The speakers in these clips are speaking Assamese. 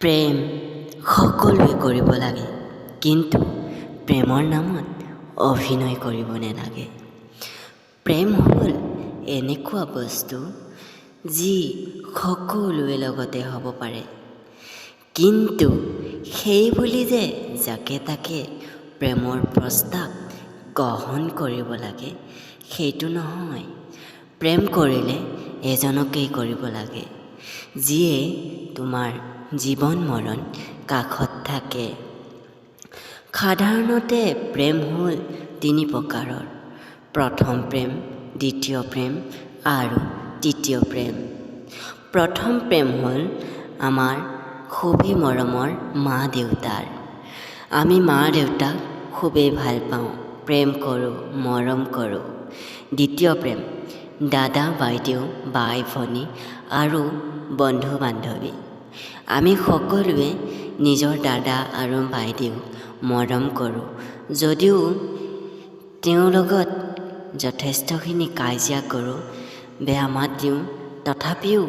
প্ৰেম সকলোৱে কৰিব লাগে, কিন্তু প্ৰেমৰ নামত অভিনয় কৰিব নেলাগে। প্ৰেম হ'ল এনেকুৱা বস্তু যি সকলোৰে লগতে হ'ব পাৰে, কিন্তু সেই বুলি যে যাকে তাকে প্ৰেমৰ প্ৰস্তাৱ গ্ৰহণ কৰিব লাগে, সেইটো নহয়। প্ৰেম কৰিলে এজনকেই কৰিব লাগে, যিয়ে তোমাৰ জীৱন মৰণ কাষত থাকে। সাধাৰণতে প্ৰেম হ'ল তিনি প্ৰকাৰৰ: প্ৰথম প্ৰেম, দ্বিতীয় প্ৰেম আৰু তৃতীয় প্ৰেম। প্ৰথম প্ৰেম হ'ল আমাৰ খুবেই মৰমৰ মা দেউতাৰ। আমি মা দেউতাক খুবেই ভাল পাওঁ, প্ৰেম কৰোঁ, মৰম কৰোঁ। দ্বিতীয় প্ৰেম দাদা, বাইদেউ, বাই, ভনী আৰু বন্ধু বান্ধৱী। আমি সকলোৱে নিজৰ দাদা আৰু বাইদেউক মৰম কৰোঁ, যদিও তেওঁৰ লগত যথেষ্টখিনি কাজিয়া কৰোঁ, বেয়া মাত দিওঁ, তথাপিও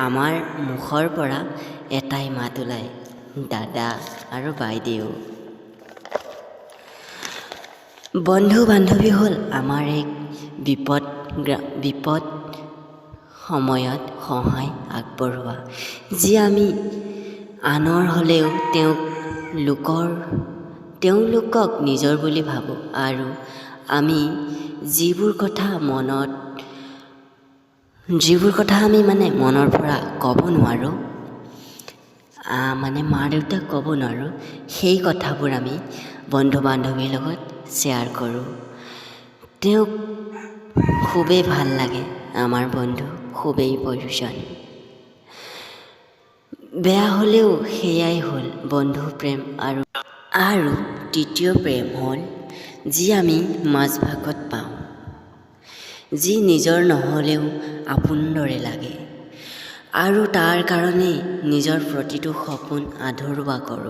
আমাৰ মুখৰ পৰা এটাই মাত ওলায়, দাদা আৰু বাইদেউ। বন্ধু বান্ধৱী হ'ল আমাৰ এক বিপদ সময়ত সহায় আগবঢ়োৱা, যি আমি আনৰ হ'লেও তেওঁলোকক নিজৰ বুলি ভাবোঁ। আৰু আমি যিবোৰ কথা আমি মানে মনৰ পৰা ক'ব নোৱাৰোঁ, মানে মা দেউতাক ক'ব নোৱাৰোঁ, সেই কথাবোৰ আমি বন্ধু বান্ধৱীৰ লগত শ্বেয়াৰ কৰোঁ। তেওঁক খুবেই ভাল লাগে, আমাৰ বন্ধু খুবেই প্ৰয়োজন। বেয়া হ'লেও সেয়াই হ'ল বন্ধু প্ৰেম। আৰু তৃতীয় প্ৰেম হ'ল যি আমি মাজভাগত পাওঁ, যি নিজৰ নহ'লেও আপোন দৰে লাগে আৰু তাৰ কাৰণেই নিজৰ প্ৰতিটো সপোন আধৰুৱা কৰোঁ।